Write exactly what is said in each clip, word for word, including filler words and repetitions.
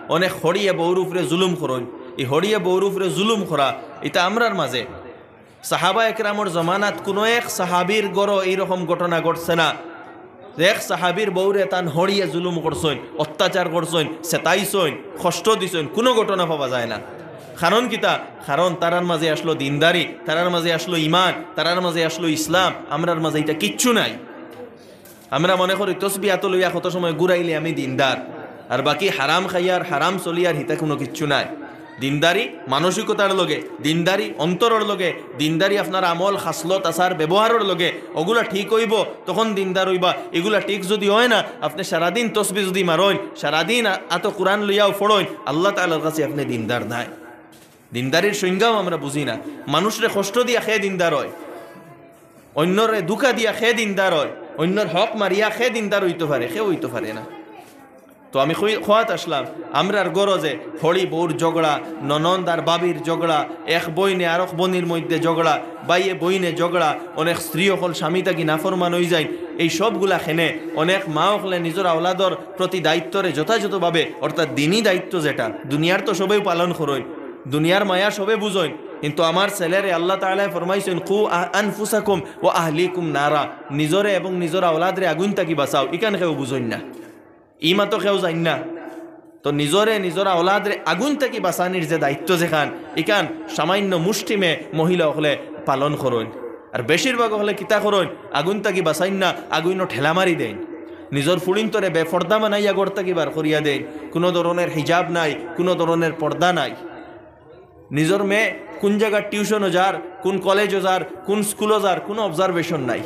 অনেক হড়িয়ে বউর উপরে জুলুম করইন। ই হড়িয়ে বউর উপরে জুলুম করা, ইটা আমরার মাঝে সাহাবা একরামর জমানাত কুনু এক সাহাবীর ঘরো এইরকম ঘটনা ঘটছে না যে এক সাহাবীর বউরে তান হড়িয়ে জুলুম করছইন, অত্যাচার করছইন, সেতাইছইন, কষ্ট দিছইন, কুনু ঘটনা পাওয়া যায় না। কারণ কিতা? কারণ তারার মাঝে আসলো দিনদারি, তারার মাঝে আসলো ইমান, তারার মাঝে আসলো ইসলাম। আমরার মাঝে ইটা কিচ্ছু নাই। আমরা মনে করি তসবি আতো লইয়া কত সময় ঘুরাইলে আমি দিনদার, আর বাকি হারাম খাইয়ার, হারাম চলিয়ার, হিতা কুনু কিচ্ছু নাই। দিনদারি মানসিকতার লগে, দিনদারি অন্তরর লগে, দিনদারি আপনার আমল, খাসলত, আচার, ব্যবহারর লগে, ওগুলা ঠিক অইবো, তখন দিনদার অইবা। ইগুলা ঠিক যুদি অয় না, আপনে সারাদিন তসবি যুদি মারইন, সারাদিন আ-, আতো কুরআন লইয়াও পড়ইন, আল্লাহ তাআলার কাছে আপনে দিনদার নায়। দিনদারির সংজ্ঞাও আমরা বুঝি না। মানুষরে কষ্ট দিয়া কে দিনদার অয়? অইন্যরে ধুকা দিয়া কে দিনদার অয়? অইন্যর হক মারিয়া কে দিনদার অইতো পারে? কেউ অইতো পারে না। তো আমি কই-, কওয়াত আসলাম, আমরার ঘরো যে হড়ি বউর ঝগড়া, ননদ আর ভাবির ঝগড়া, এক বইনে আরক বইনর মধ্যে ঝগড়া, ভাইয়ে বইনে ঝগড়া, অনেক স্ত্রী অকল স্বামী থাকি নাফরমান অইযাইন, এই সবগুলা কেনে? অনেক মা অকলে নিজর আওলাদর প্রতি দায়িত্বরে যথাযথভাবে, অর্থাৎ দিনী দায়িত্ব যেটা, দুনিয়ার তো সবেউ পালন করইন, দুনিয়ার মায়া সবে বুঝইন, কিন্তু আমার ছেলেরে আল্লাহ তাআলায় ফরমাইছইন, "কু আ-, আনফুসাকুম ওয়া আহলিকুম নারা", নিজরে এবং নিজর আওলাদরে আগুইন থাকি বাঁচাও, ইখান কেউ বুঝইন না। ই মাতো কেউ যাইন না। তো নিজরে, নিজর আওলাদরে আগুইন থাকি বাঁচানির যে দায়িত্ব যেখান, ইখান সামান্য মুষ্টিমে মহিলা অকলে পালন করইন। আর বেশিরভাগ অকলে কিতা করইন? আগুইন থাকি বাঁচাইন না, আগুইনো ঠেলা মারি দেইন। নিজর ফুড়িন্তরে বেপর্দা বানাইয়া ঘর থাকি বার করিয়া দেইন। কুনু ধরনের হিজাব নাই, কুনু ধরনের পর্দা নাই। নিজর মেয়ে কুন জাগার টিউশনো যার, কুন কলেজো যার, কুন স্কুলো যার, কুনু observation নাই,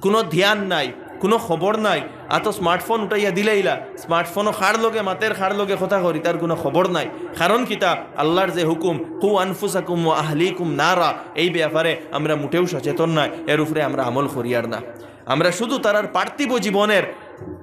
কুনু ধ্যান নাই, কুনু খবর নাই। আতো smartphone উঠাইয়া দিলাইলা, smartphone-ও কার লগে মাতের, কার লগে কথা কর, ইতার কুনু খবর নাই। কারণ কিতা? আল্লাহর যে হুকুম, "কু আনফুসাকুম ওয়া আহলিকুম নারা", এই ব্যাপারে আমরা মোটেও সচেতন নায়, এর উপরে আমরা আমল করিয়ার না। আমরা শুধু তারার পার্থিব জীবনের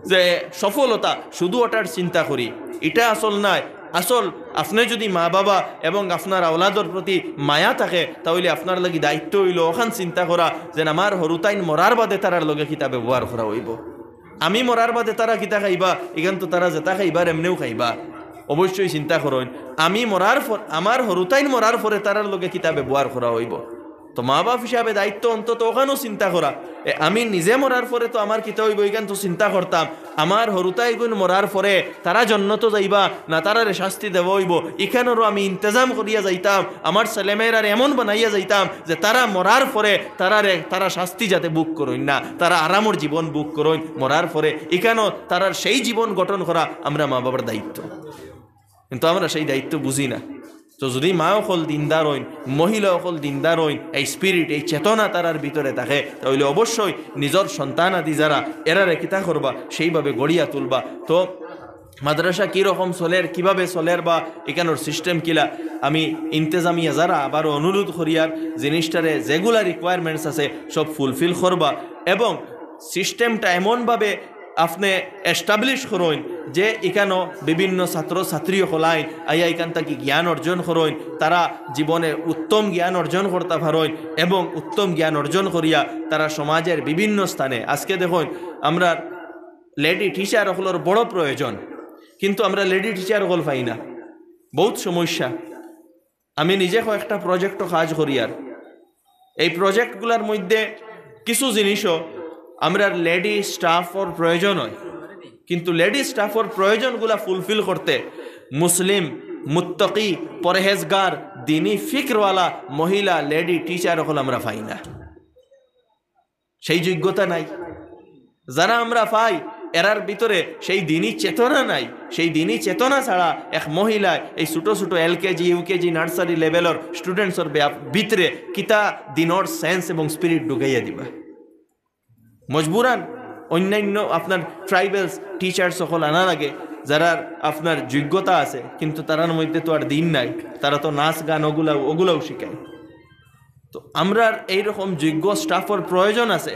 যে সফলতা, শুধু ওটার চিন্তা করি, ইটা আসল নায়। আসল, আপনে যুদি মা-বাবা এবং আপনার আওলাদর প্রতি মায়া থাকে, তাইলে আপনার লাগি দায়িত্ব অইলো অখান চিন্তা করা, যেন আমার হরুতাইন মরার বাদে তারার লগে কিতা ব্যবহার করা অইবো। আমি মরার বাদে তারা কিতা খাইবা, ইখান তো তারা যেটা খাইবার এমনেউ খাইবা, অবশ্যই চিন্তা করইন। আমি মরার পর, আমার হরুতাইন মরার পরে তারার লগে কিতা ব্যবহার করা অইবো। তো মা-বাপ হিসাবে দায়িত্ব অন্তত অখানও চিন্তা করা। এ, আমি নিজে মরার পরে তো আমার কিতা অইবো, ইখান তো চিন্তা করতাম। আমার হরুতাইগুইন মরার পরে তারা জন্নতো যাইবা না, তারারে শাস্তি দেওয়া অইবো, ইখানরও আমি ইন্তেজাম করিয়া যাইতাম। আমার ছেলেমেয়েরারে এমন বানাইয়া যাইতাম যে তারা মরার পরে তারারে, তারা শাস্তি যাতে ভোগ করইন না, তারা আরামর জীবন ভোগ করইন মরার পরে। ইখানও তারার সেই জীবন গঠন করা আমরা মা-বাবার দায়িত্ব। কিন্তু আমরা সেই দায়িত্ব বুঝি না। তো যুদি মা অকল দিনদার অইন, মহিলা অকল দিনদার অইন, এই spirit, এই চেতনা তারার ভিতরে থাকে, তাইলে অবশ্যই নিজর সন্তান আদি যারা, এরারে কিতা করবা, সেইভাবে গড়িয়া তুলবা। তো মাদ্রাসা কি রকম চলের, কিভাবে চলের বা ইখানর system কিলা, আমি ইন্তেজামিয়া যারা আবারও অনুরোধ করিয়ার জিনিসটারে যেগুলা requirements আছে সব fulfill করবা এবং systemটা এমনভাবে আপনে establish করইন যে ইখানো বিভিন্ন ছাত্র ছাত্রী অকল আইন, আইয়া ইখান থাকি জ্ঞান অর্জন করইন, তারা জীবনে উত্তম জ্ঞান অর্জন করতা পারইন এবং উত্তম জ্ঞান অর্জন করিয়া তারা সমাজের বিভিন্ন স্থানে, আজকে দেখইন আমরা lady teacher অকলর বড় প্রয়োজন, কিন্তু আমরা lady teacher অকল পাই না, বউত সমস্যা। আমি নিজে কয়েকটা projectও কাজ করিয়ার, এই projectগুলার মধ্যে কিছু জিনিসও আমরার lady staffর প্রয়োজন অয়, কিন্তু lady staffর প্রয়োজনগুলা fulfill করতে মুসলিম, মুত্তাকি, পরহেজগার, দিনী ফিকরওয়ালা মহিলা lady teacher অকল আমরা পাই না। সেই যোগ্যতা নাই। যারা আমরা পাই, এরার ভিতরে সেই দিনী চেতনা নাই। সেই দিনী চেতনা ছাড়া এক মহিলায় এই ছোট ছোট এলকেজি, ইউকেজি, nursery levelর studentsর ব্যাপ-, ভিতরে কিতা দিনর sense এবং spirit ঢুকাইয়া দিবা? মজবুরান অন্যান্য আপনার tribals teachers অকল আনা লাগে, যারার আপনার যোগ্যতা আছে, কিন্তু তারার মধ্যে তো আর দিন নাই, তারা তো নাচ গান ওগুলাও, ওগুলাও শিখায়। তো আমরার এইরকম যোগ্য staffর প্রয়োজন আছে।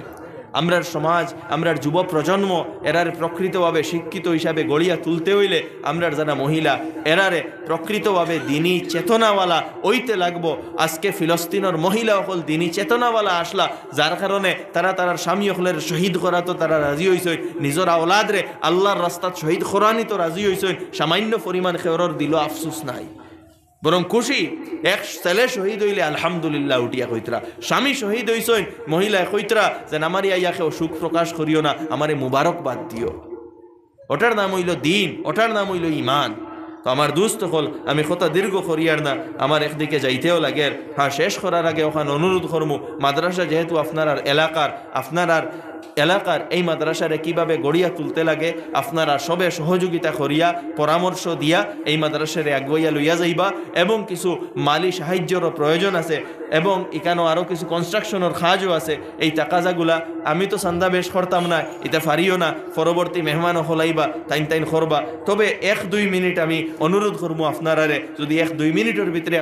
আমরার সমাজ, আমরার যুব প্রজন্ম, এরারে প্রকৃতভাবে শিক্ষিত হিসাবে গড়িয়া তুলতে অইলে আমরার যারা মহিলা, এরারে প্রকৃতভাবে দিনী চেতনাওয়ালা অইতে লাগবো। আজকে ফিলিস্তিনর মহিলা অকল দিনী চেতনাওয়ালা আছলা, যার কারণে তারা তারার স্বামী অকলরে শহীদ করাত তারা রাজি অইছইন, নিজর আওলাদরে আল্লার রাস্তাত শহীদ করানিত রাজি অইছইন। সামান্য পরিমাণ কেউরর দিলো আফসোস নাই, বরং খুশি। এক ছেলে শহীদ অইলে আলহামদুলিল্লাহ উঠিয়া কইতরা, স্বামী শহীদ অইছইন, মহিলায় কইতরা যে আমারে আইয়া কেউ শোক প্রকাশ করিও না, আমারে মুবারকবাদ দিও। ওটার নাম অইলো দিন, ওটার নাম অইলো ইমান। তো আমার দোস্ত অকল, আমি কথা দীর্ঘ করিয়ার না, আমার একদিকে যাইতেও লাগের। হ্যাঁ, শেষ করার আগে অখান অনুরোধ করমু, মাদ্রাসা যেহেতু আপনারার এলাকার, আপনারার এলাকার এই মাদ্রাসারে কিভাবে গড়িয়া তুলতে লাগে, আপনারা সবে সহযোগিতা করিয়া, পরামর্শ দিয়া এই মাদ্রাসারে আগুয়াইয়া লইয়া যাইবা। এবং কিছু মালি সাহায্যরও প্রয়োজন আছে, এবং ইকানো আরও কিছু কনস্ট্রাকশনর কাজও আছে। এই তাকাজাগুলা আমি তো চান্দা বেশ করতাম না, ইতা পারিও না, পরবর্তী মেহমান অকল আইবা, তাইন তাইন করবা। তবে এক দুই মিনিট আমি অনুরোধ করমু আপনারারে, যদি এক দুই মিনিটর ভিতরে